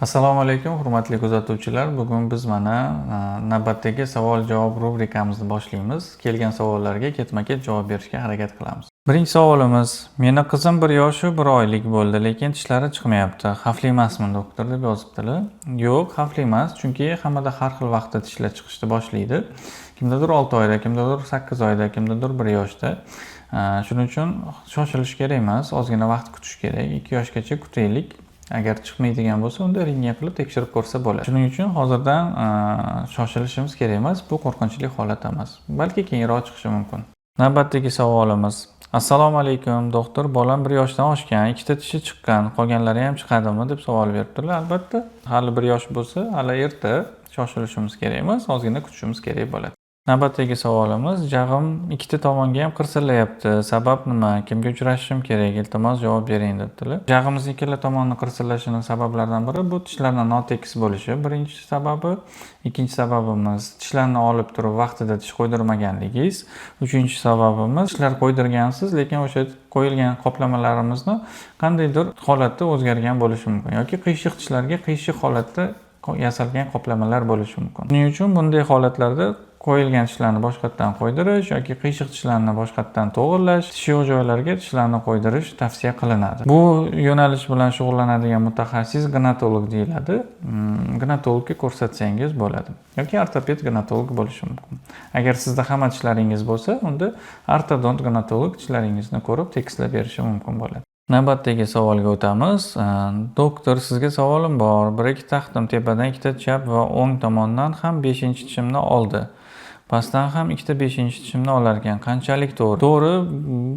Assalomu alaykum, hurmatli kuzatuvchilar. Bugun biz mana navbatdagi savol-javob rubrikamizni boshlaymiz. Kelgan savollarga ketma-ket javob berishga harakat qilamiz. Birinchi savolimiz: "Meni qizim 1 yoshu 1 oylik bo'ldi, lekin tishlari chiqmayapti. Xavfli emasmi, doktor?" deb yozibdilar. Yo'q, xavfli emas, chunki hammada har xil vaqtda tishlar chiqishni boshlaydi. Kimdadir 6 oyda, kimdadir 8 oyda, kimdadir 1 yoshda. Shuning uchun shoshilish kerak emas, ozgina vaqt kutish kerak. 2 yoshgacha kutaylik. Agar chiqmaydigan bo'lsa, unda rentgen qilib tekshirib ko'rsa bo'ladi. Shuning uchun hozirdan shoshilishimiz kerak emas, bu qo'rqinchli holat emas. Balki keyinroq chiqishi mumkin. Navbatdagi savolimiz: "Assalomu alaykum, doktor. Bolam 1 yoshdan oshgan, ikkita tishi chiqqan, qolganlari ham chiqadimi?" deb savol beribdilar. Albatta, hali 1 yosh bo'lsa, hali erta, shoshilishimiz kerak emas, ozgina kutishimiz kerak bo'ladi. Navbatdagi savolimiz: "Jag'im ikkita tomonga ham qirsillayapti. Sabab nima? Kimga uchrashishim kerak? Iltimos, javob bering", debdilar. Jag'imizni ikkala tomonni qirsillashini sabablaridan biri bu tishlarni notekis bo'lishi, birinchi sababi. Ikkinchi sababimiz tishlarni olib turib vaqtida tish qo'ydirmaganligingiz. Uchinchi sababimiz tishlar qo'ydirgansiz, lekin o'sha qo'yilgan qoplamalarimizni qandaydir holatda o'zgargan bo'lishi mumkin yoki qiyshiq tishlarga qiyshiq holatda yasalgan qoplamalar bo'lishi mumkin. Shuning uchun bunday holatlarda qo'yilgan tishlarni boshqatdan qo'ydirish yoki qiyshiq tishlarni boshqatdan to'g'irlash, tishi yo'q joylarga tishlarni qo'ydirish tavsiya qilinadi. Bu yo'nalish bilan shug'ullanadigan mutaxassis gnatolog deyiladi. Gnatologga ko'rsatsangiz bo'ladi yoki ortoped gnatolog bo'lishi mumkin. Agar sizda hamma tishlaringiz bo'lsa, unda ortodont gnatolog tishlaringizni ko'rib, tekislab berishi mumkin bo'ladi. Navbatdagi savolga o'tamiz. Doktor, sizga savolim bor. Bir ikki taxtim tepadan ikkita chap va o'ng tomondan ham beshinchi tishimni oldi. Pastdan ham ikkita beshinchi tishimni olar ekan. Qanchalik to'g'ri? To'g'ri,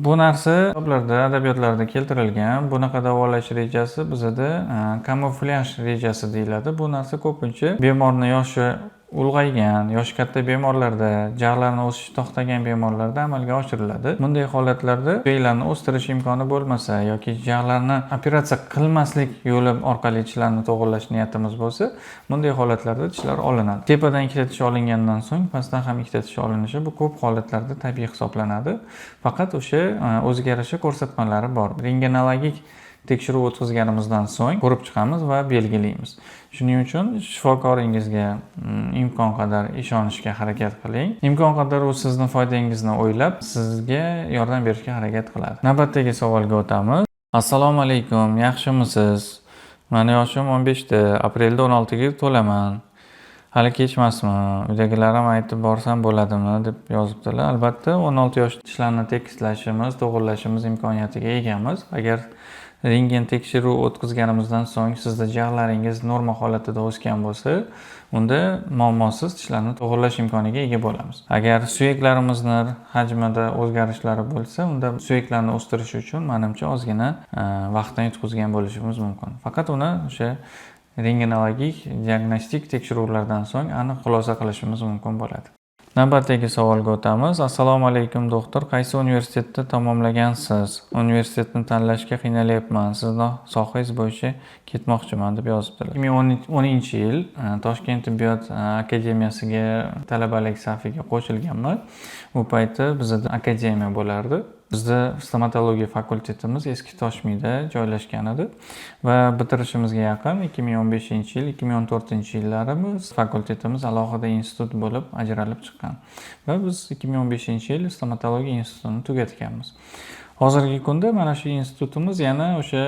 bu narsa kitoblarda, adabiyotlarda keltirilgan. Bunaqa davolash rejasi bizada kamuflyaj rejasi deyiladi. Bu narsa ko'pincha bemorni yoshi ulg'aygan, yoshi katta bemorlarda, jag'larni o'sishi to'xtagan bemorlarda amalga oshiriladi. Bunday holatlarda suyaklarni o'stirish imkoni bo'lmasa yoki jag'larni operatsiya qilmaslik yo'li orqali tishlarni to'g'irlash niyatimiz bo'lsa, bunday holatlarda tishlar olinadi. Tepadan ikkita tish olingandan so'ng pastdan ham ikkita tish olinishi bu ko'p holatlarda tabiiy hisoblanadi. Faqat o'sha o'ziga yarasha ko'rsatmalari bor. Rentgenologik tekshiruv o'tkazganimizdan so'ng ko'rib chiqamiz va belgilaymiz. Shuning uchun shifokoringizga imkon qadar ishonishga harakat qiling. Imkon qadar u sizni foydangizni o'ylab, sizga yordam berishga harakat qiladi. Navbatdagi savolga o'tamiz. Assalomu alaykum, yaxshimisiz? Mani yoshim 15 da, aprelda 16 ga to'laman. Hali kech emasmi? Uydagilarim aytib borsam bo'ladimi?" deb yozibdilar. Albatta, 16 yosh tishlarni tekislashimiz, to'g'irlashimiz imkoniyatiga egamiz. Agar rentgen tekshiruv o'tkazganimizdan so'ng sizda jag'laringiz norma holatida o'sgan bo'lsa, unda muammosiz tishlarni to'g'irlash imkoniga ega bo'lamiz. Agar suyaklarimizni hajmida o'zgarishlari bo'lsa, unda suyaklarni o'stirish uchun, manimcha, ozgina vaqtdan yutqizgan bo'lishimiz mumkin. Faqat uni o'sha rentgenologik diagnostik tekshiruvlardan so'ng aniq xulosa qilishimiz mumkin bo'ladi. Navbatdagi savolga o'tamiz. Assalomu alaykum, doktor. Qaysi universitetda tamomlagansiz? Universitetni tanlashga qiynalyapman. Sizni sohangiz bo'yicha ketmoqchiman, deb yozibdilar. 2010-yil Toshkent tibbiyot akademiyasiga talabalik safiga qo'shilganman. U payti bizada akademiya bo'lardi. Bizda stomatologiya fakultetimiz eski Toshmiyda joylashgan edi va bitirishimizga yaqin 2015-yil, 2014-yillarimiz fakultetimiz alohida institut bo'lib ajralib chiqqan va biz 2015-yil stomatologiya institutini tugatganmiz. Hozirgi kunda mana shu institutimiz yana o'sha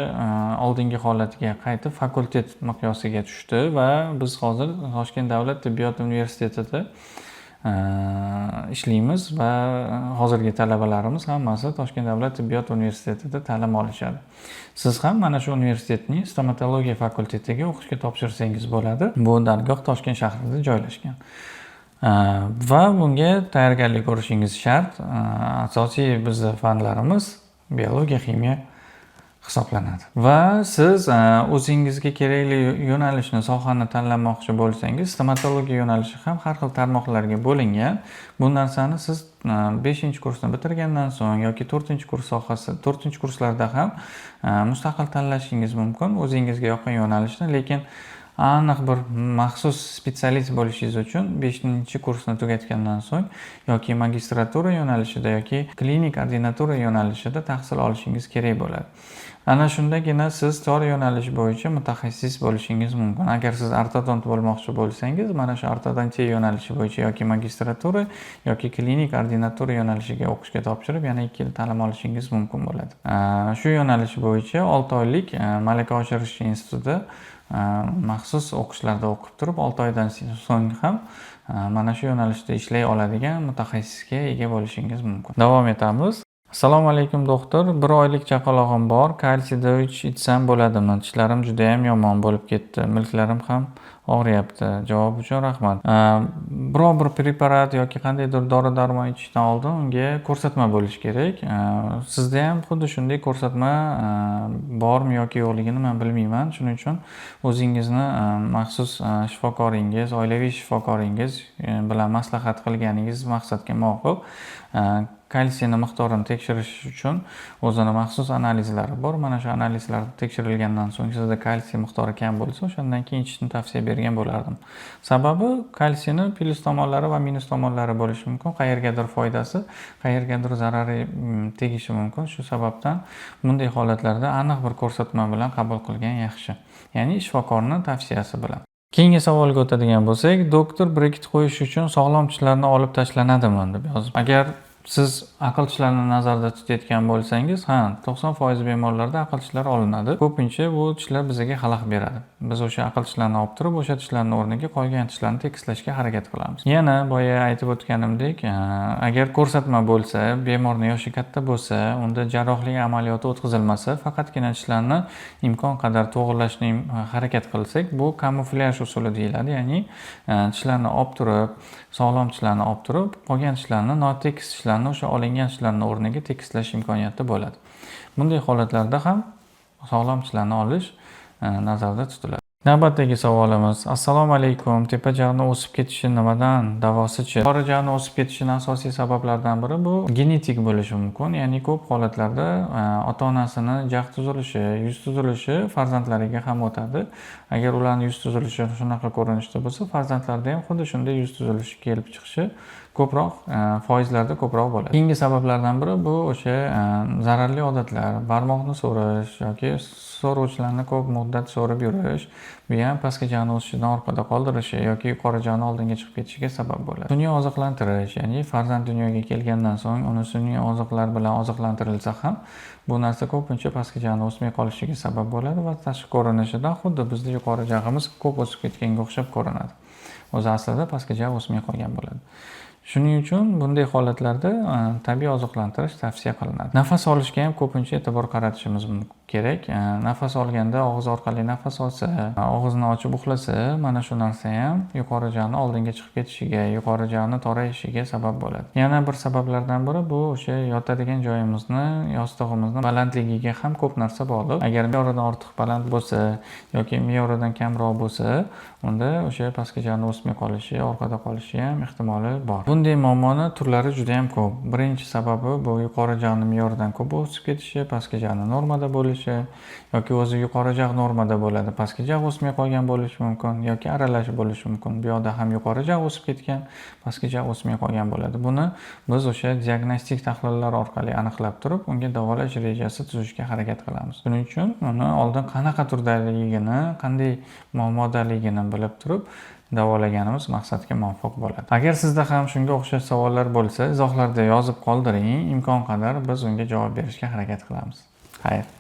oldingi holatiga qaytib, fakultet miqyosiga tushdi va biz hozir Toshkent davlat tibbiyot universitetida ishlaymiz va hozirgi talabalarimiz hammasi Toshkent davlat tibbiyot universitetida ta'lim olishadi. Siz ham mana shu universitetning stomatologiya fakultetiga o'qishga topshirsangiz bo'ladi. Bu dargoh Toshkent shahrida joylashgan. Va bunga tayyorgarlik ko'rishingiz shart. Asosiy bizni fanlarimiz biologiya, ximiya hisoblanadi. Va siz o'zingizga kerakli yo'nalishni, sohani tanlamoqchi bo'lsangiz, stomatologiya yo'nalishi ham har xil tarmoqlarga bo'lingan. Bu narsani siz 5-kursni bitirgandan so'ng yoki 4-kurs sohasi, 4-kurslarda ham mustaqil tanlashingiz mumkin o'zingizga yoqqan yo'nalishni, lekin Aniq bir maxsus специалист bo'lishingiz uchun 5-kursni tugatgandan so'ng yoki magistratura yo'nalishida, yoki klinik ordinatura yo'nalishida tahsil olishingiz kerak bo'ladi. Ana shundagina siz tor yo'nalish bo'yicha mutaxassis bo'lishingiz mumkin. Agar siz ortodont bo'lmoqchi bo'lsangiz, mana shu ortodontiya yo'nalishi bo'yicha yoki magistratura, yoki klinik ordinatura yo'nalishiga o'qishga topshirib, yana 2 yil ta'lim olishingiz mumkin bo'ladi. Shu yo'nalish bo'yicha 6 oylik malaka oshirish institutida maxsus o'qishlarda o'qib turib, 6 oydan so'ng ham mana shu yo'nalishda ishlay oladigan mutaxassisga ega bo'lishingiz mumkin. Davom etamiz. Assalomu alaykum, doktor. 1 oylik chaqalog'im bor. Kalsiy D3 ichsam bo'ladimi? Tishlarim judayam yomon bo'lib ketdi, milklarim ham og'riyapti. Javob uchun rahmat. Biror bir preparat yoki qandaydir dori darmon ichishdan oldin unga ko'rsatma bo'lishi kerak. Sizda ham xuddi shunday ko'rsatma bormi yoki yo'qligini man bilmayman. Shuning uchun o'zingizni maxsus shifokoringiz, oilaviy shifokoringiz bilan maslahat qilganingiz maqsadga muvofiq. Kalsiyni miqdorini tekshirish uchun o'zini maxsus analizlari bor. Mana shu analizlar tekshirilgandan so'ng sizda kalsiy miqdori kam bo'lsa, o'shandan keyin ichishni tavsiya bergan bo'lardim. Sababi, kalsiyni plyus tomonlari va minus tomonlari bo'lishi mumkin. Qayergadir foydasi, qayergadir zarari tegishi mumkin. Shu sababdan bunday holatlarda aniq bir ko'rsatma bilan qabul qilgan yaxshi, ya'ni shifokorni tavsiyasi bilan. Keyingi savolga o'tadigan bo'lsak, doktor, breket qo'yish uchun sog'lom tishlarni olib tashlanadimi, deb yozib. Agar siz aql tishlarni nazarda tutayotgan bo'lsangiz, ha, 90% bemorlarda aql tishlar olinadi. Ko'pincha bu tishlar bizga xalaqit beradi. Biz o'sha aql tishlarni olib turib, o'sha tishlarni o'rniga qolgan tishlarni tekislashga harakat qilamiz. Yana boya aytib o'tganimdek, agar ko'rsatma bo'lsa, bemorni yoshi katta bo'lsa, unda jarrohlik amaliyoti o'tkazilmasa, faqatgina tishlarni imkon qadar to'g'irlashni harakat qilsak, bu kamuflyaj usuli deyiladi. Ya'ni tishlarni olib turib, sog'lom tishlarni olib turib, qolgan tishlarni, notekis tishlarni o'sha olingan tishlarni o'rniga tekislash imkoniyati bo'ladi. Bunday holatlarda ham sog'lom tishlarni olish nazarda tutiladi. Navbatdagi savolimiz. Assalomu alaykum. Tepa jag'ni o'sib ketishi nimadan? Davosichi? Yuqori jag'ni o'sib ketishini asosiy sabablaridan biri bu genetik bo'lishi mumkin. Ya'ni ko'p holatlarda ota onasini jag' tuzilishi, yuz tuzilishi farzandlariga ham o'tadi. Agar ularni yuz tuzilishi shunaqa ko'rinishda bo'lsa, farzandlarda ham xuddi shunday yuz tuzilishi kelib chiqishi ko'proq foizlarda ko'proq bo'ladi. Keyingi sabablardan biri bu o'sha zararli odatlar, barmoqni so'rish yoki so'ruvchilarni ko'p muddat so'rib yurish, bu ham pastki jag'ni o'sishidan orqada qoldirishi yoki yuqori jag'ni oldinga chiqib ketishiga sabab bo'ladi. Sun'iy oziqlantirish, ya'ni farzand dunyoga kelgandan so'ng uni sun'iy oziqlar bilan oziqlantirilsa ham, bu narsa ko'pincha pastki jag'ni o'smay qolishiga sabab bo'ladi va tashqi ko'rinishidan xuddi bizni yuqori jag'imiz ko'p o'sib ketganga o'xshab ko'rinadi. O'zi aslida pastki jag' o'smay qolgan bo'ladi. Shuning uchun bunday holatlarda tabiiy oziqlantirish tavsiya qilinadi. Nafas olishga ham ko'pincha e'tibor qaratishimiz kerak. Nafas olganda og'iz orqali nafas olsa, og'izni ochib uxlasa, mana shu narsa ham yuqori jag'ni oldinga chiqib ketishiga, yuqori jag'ni torayishiga sabab bo'ladi. Yana bir sabablardan biri bu o'sha yotadigan joyimizni, yostig'imizni balandligiga ham ko'p narsa bog'liq. Agar me'yoridan ortiq baland bo'lsa yoki me'yoridan kamroq bo'lsa, unda o'sha pastki jag'ni o'smay qolishi, orqada qolishi ham ehtimoli bor. Bunday muammoni turlari juda ham ko'p. Birinchi sababi bu yuqori jag'ni me'yoridan ko'p o'sib ketishi, pastki jag'ni normada bo'lishi yoki o'zi yuqori jag' normada bo'ladi, pastki jag' o'smay qolgan bo'lishi mumkin yoki aralash bo'lishi mumkin. Bu yoqda ham yuqori jag' o'sib ketgan, pastki jag' o'smay qolgan bo'ladi. Buni biz o'sha diagnostik tahlillar orqali aniqlab turib, unga davolash rejasi tuzishga harakat qilamiz. Shuning uchun uni oldin qanaqa turdaligini, qanday muammodaligini bilib turib davolaganimiz maqsadga muvofiq bo'ladi. Agar sizda ham shunga o'xshash savollar bo'lsa, izohlarda yozib qoldiring. Imkon qadar biz unga javob berishga harakat qilamiz. Xayr.